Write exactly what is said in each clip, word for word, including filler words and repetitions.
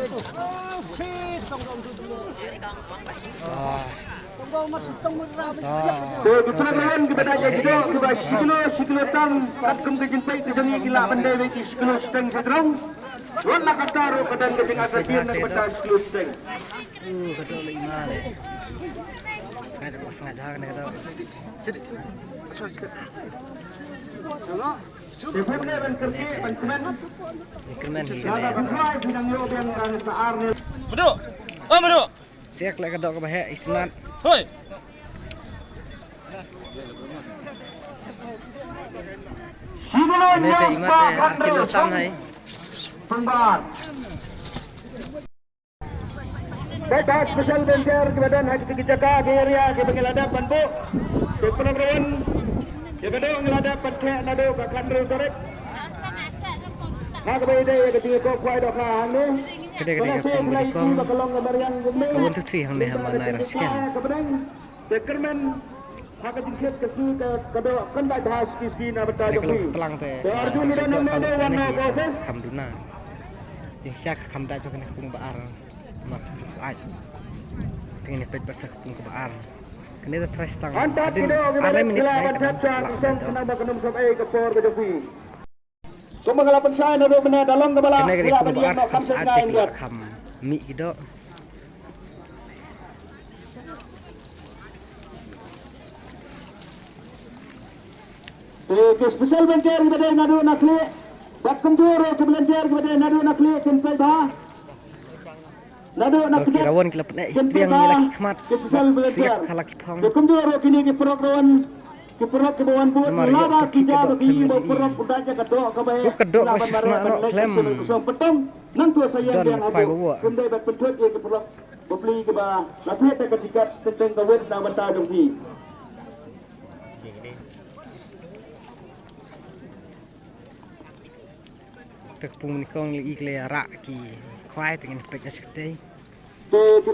Te ki pynlong kiba da ïa ki doh kiba shi kilo, shi kilo tang, katkum ka jingpeit ka jong ngi ki lah ban dei wei ki shi kilo shiteng shajrong. Wat la katta ruh ka don ka jingartatien na ka bynta shi kilo shiteng. Uh, ka doh la i ma le. Sngaid, sngaid ha kane ka doh. Te pynlong ban kyrkieh ban kmen. Ni kmen hi kane. Madu. Oh, madu. Siak leh ka doh kaba heh, itynnad. Hoi. Kane te i mat te ar kilo tam hai. Pynban. Bad ba special volunteer kiba don ha ki jaka ki area kiba ngi la dep ban buh. Te pynban ruh kiba dang ngi la dep ban kheh naduh ka khathynriew tarik. Ha kaba ïadei ïa ka jingïakob khwai dohkha hangne. Ka dei ka dei ka pynban kong. Ka one two three hangne ha Manai Rasken. Te kyrmen ha ka jingkit ka sngi ka, ka doh kan dei bha ski ski na bynta jong phi. Te arju ni da nang nang wan na ka office. Kham duna. Jingshisha ka kham dei jong kane ka pung ba ar. Mar ka kham sait. Te ngin peit bad sa ka pung kaba ar. Kane da try stang. Hadien ar lai minit try ka dang lah ban dei. Kumba nga la pynshai naduh mynne da long kaba lah. Kane ka dei ka pung ba ar kham sait te ki la kham mih ki doh. Te ki special volunteer kiba dei naduh na khlieh. Bad kumjuh ruh ki volunteer kiba dei naduh na khlieh kin peit bha. Naduh na khlieh. Ki rawon ki la pyneh ïa ki triang ïa la ki khmat. Ki special volunteer. Siak ha la ki phong. Te kumjuh ruh kine ki paralok rawon. Ki paralok kiba wan bud lada ki ja ba ki ba paralok u dait ïa ka doh kaba heh. Ka doh ba shisha noh khlem. Nangta sa ïa biang haduh. Kum dei ban pynthut ïa ki paralok bapli kiba la thied da ka tiket teng teng ka wit na bynta jong ki. Te ka pung nyngkong la i ki la ïa rah ki khwai te ngin peit ïa shi katei. Te ki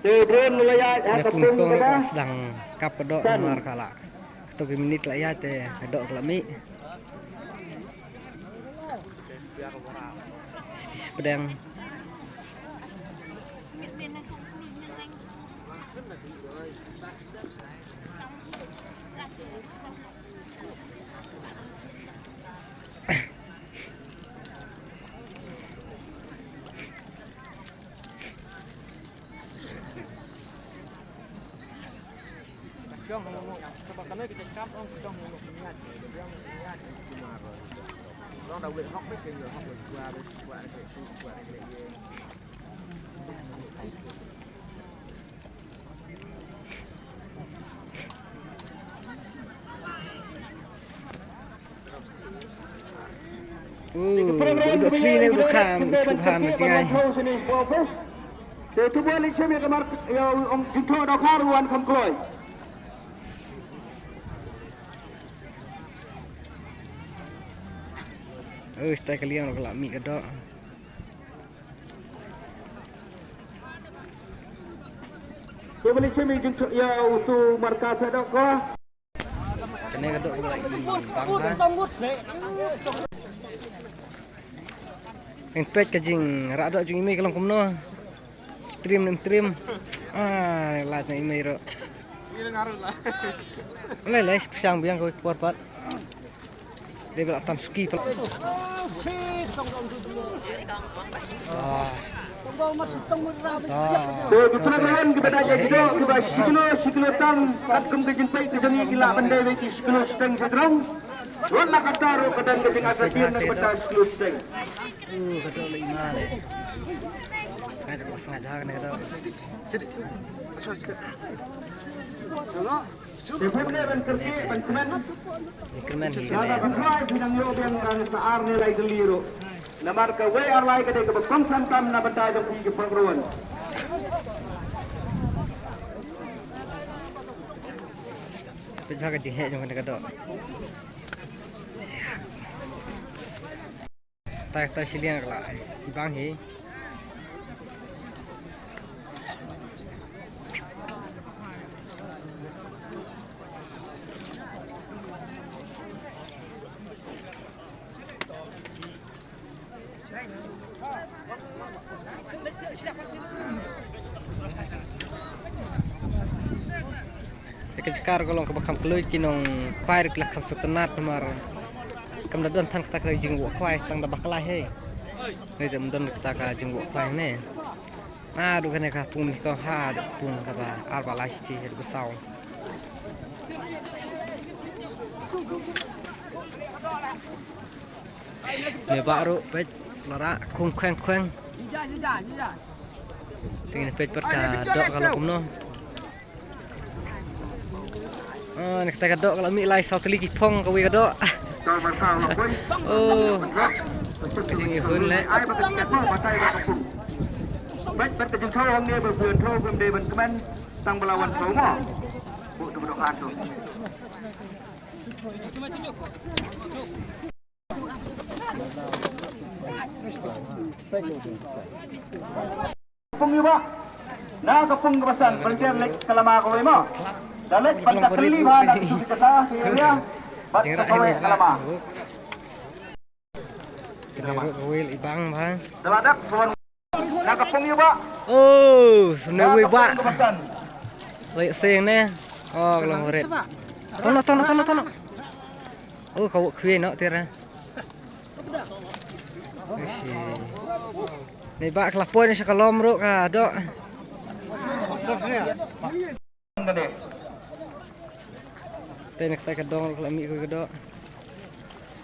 Te drone la ïaid ha ka pung kaba sdang kap ka doh namar ka la. Kato ki minit la ïaid te ka doh ka la mih. Siti Spdeng. Te tu ba leit shem ïa ka mar ïa ong jingthoh dohkha ruh wan kham kloi. Oi, stai ka liang ruh ka la mih ka doh. Te ba leit shem ïa jingthoh ïa utu marka sa doh ko. Kane ka doh ka la i bang ha. Ngin peit ka jingrah doh jong i mei ka long kumno. Trim nem trim. Ah, lait na i mei ruh. Lai lai pyrshang biang ka por pat. Dei ba la tam suki pat. Ah. Ah. Te ki pynlong kiba da ïa ki doh kiba shi kilo shi kilo tang katkum ka jingpeit ka jong ngi ki lah ban dei wei ki shi kilo shiteng shajrong. Wat la katta ruh ka don ka jingartatien na ka bynta shi kilo shiteng. Uh, ka doh la i ma le. Sngaid, sngaid ha kane ka doh. Te pynlong ban kyrkieh ban kmen. Ni kmen hi kane. Lada ban rwai phi nang ïoh biang nang sa ar ne lai tylli ruh. Namar kawei ar lai ka dei kaba kongsan tam na bynta jong phi ki paralok rawon. Peit bha ka jingheh jong kane ka doh. Tai tai shiliang ka la bang hi. Te ka jaka ruh ka long kaba kham kloi, ki nongkhwai ruh ki la kham sngewtynnat namar kam da don than kata ka jingwoh khwai tang da bakla hi. Ngi te ym don kata ka jingwoh khwai ne. Naduh kane ka pung mynta ka haduh pung kaba ar ba lai shi haduh ba saw. Ne ba ruh peit la rah khung khweng khweng. Te ngin peit pat ka doh ka long kumno. Ah, ne kata ka doh ka la mih lai saw tylli ki phong kawei ka doh. Oh. Ka jingïahun leh. Bad bad ka jingthaw hangne ba phi ïa thaw phi ym dei ban kmen tang ba la wan thaw mo. Buh tu ba doh khan tu. Pung ïa ba na ka pung ka basan ban ker lek ka lama kawei mo. Da lek ban ka tylli ba na ka jingkata ka ïa bad ka kawei ka lama. Kane ruh kawei i bang ba. Da la dak suan na ka pung ïa ba. Oh, sene wei ba. Lek seng ne. Oh, ka long ret. Tono tono tono tono. Oh, ka wok khwai no tira. Ni ba ka la poi ni sa ka lom ruh ka doh. Te ni kata ka dong ruh ka la mih ka doh.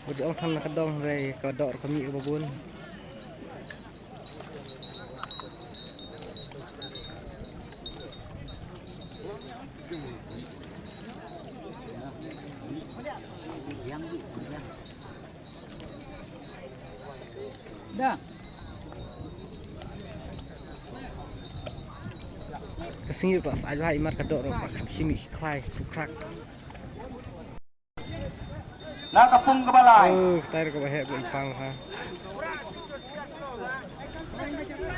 Bad ong than na ka dong re ka doh ruh ka mih ka babun. Da. Ka sngi ruh ka sa ai ba i mar ka doh ruh ba kham shim i khwai khuk khrak. Na ka pung kaba lai. Oh, ka tai ruh kaba heh ba i pang ha.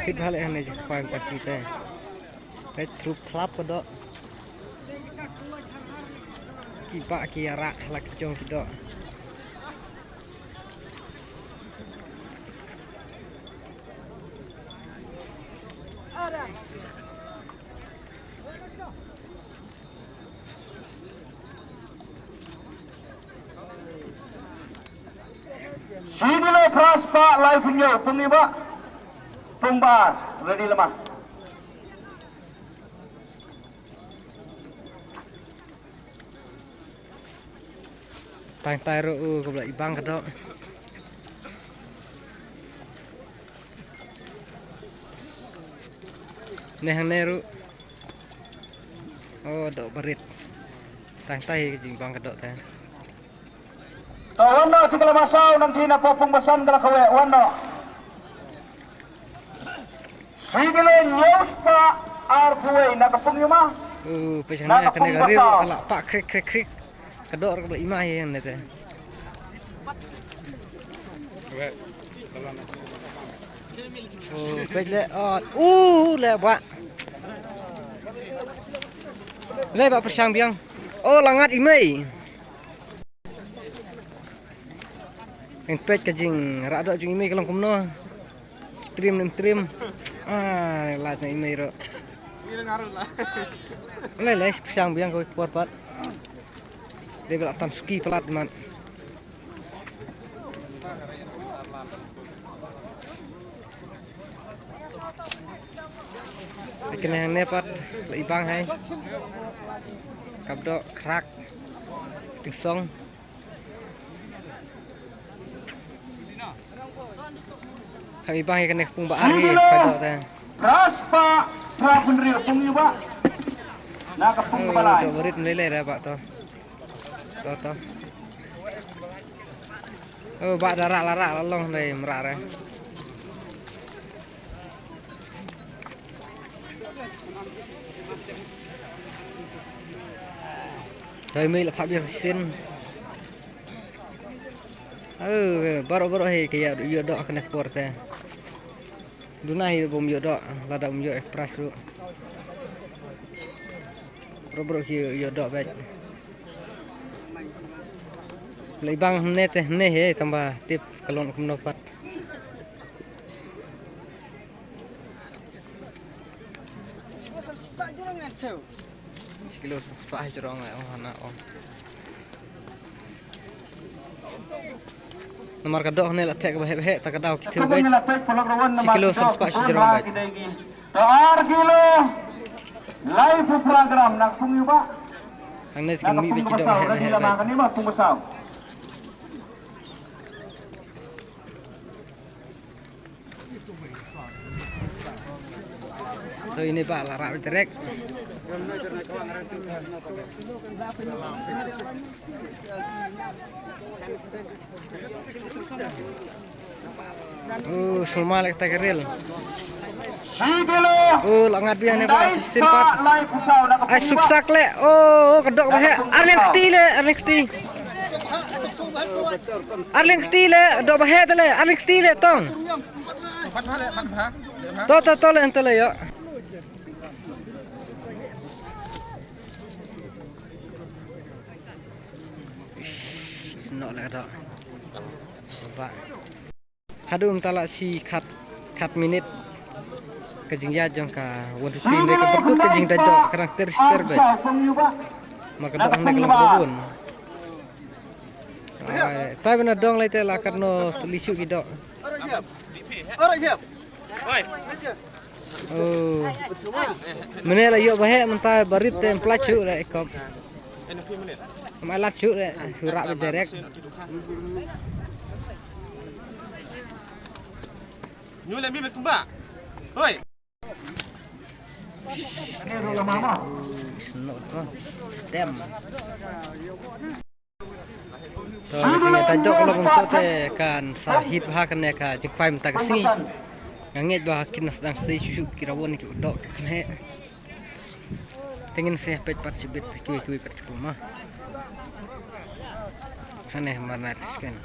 Thit ba leh hangne ji khwai ka si te. Peit thru phlap ka doh. Ki ba ki ïa rah la ki jong ki doh. Shi kilo phra spah laiphew hynñiew, pung ïa ba. Pung ba ar, ready lama. Tang tai ruh u kaba la i bang ka doh. Ne hangne ruh. Oh, doh barit. Tang tai ka jingbang ka doh te. To wan noh, tu ka la masaw, nang ti na ko pung basan ka la kawek, wan noh. Shi kilo hynñiew spah arphew wei na ka pung ïa ma. Uh, peit hangne kane ka ri ruh ka la pah krik krik krik. Ka doh ruh ka la i ma hi hangne te. Oh, peit le, oh, uh, le ba. Le ba pyrshang biang. Oh, la ngat i mei. Ngan peit ka jingrah doh jong i mei ka long kumno. Trim nem trim. Ah, lait na i mei ruh. Lai lai pyrshang biang ka por pat. Dei ba la tam suki palat mat. Kane hangne pat la i bang hai. Kap doh khrak. Tingsong. Kami bang ïa kane ka pung ba ar hi ka doh te. Phra spah phra phew hynriew pung ïa ba. Na ka pung ba lai. Doh barit nlei lei re ba to. To to. Oh, ba da rah la rah la long dei mrah re. Dei mei la phah biang shisien. Oh, baroh baroh hi ka ïa ïoh doh kane ka por te. Duna hi bym ïoh doh, lada bym ïoh express ruh. Baroh baroh hi ïoh doh bad. Lei bang hynne te hynne hi tang ba tip ka long kumno pat. Shi kilo san spah jrong eh, ong hana ong. Namar ka doh ne la thek ba heh heh ta ka daw ki theu bek. Shi kilo san spah shi jrong bek. Ar kilo lai phew phra gram na pung yu ba. Hangne ki mih bek ki doh heh heh bek. To ini ba la rah direct. Oh, sumar lek ta ka rel. Oh, la ngat biang ne ba sin pat. Ai suksak le. Oh, ka doh ba heh. Arleng kti le, arleng kti. Arleng kti le, doh ba heh te le, arleng kti le tong. To to to le ente le yo. Snok le ka doh. Ba. Haduh mynta la shi khat, khat minit. Ka jingïaid jong ka one two three ne ka pyrkut ka jingda jok ka dang ter ter beit. Ma ka doh ne ka long babun. Ai, tai bana dong lai te la katno tu li shu ki doh. Oh. Mene la ïoh ba heh mynta barit te em pla shu le kop. Em alat shu le shu rah direct. Nyu le mi kumba. Hoi. Stem. To, ka jingïaid jok ka long kumto te kan sa hit bha kane ka jingkhwai mynta ka sngi. Nga ngeit ba kin sa dang sei shuh shuh ki rawon ki doh ki kynheh. Te ngin sa peit pat shibit kiwei kiwei pat ki puma. Hangne mar nat sken.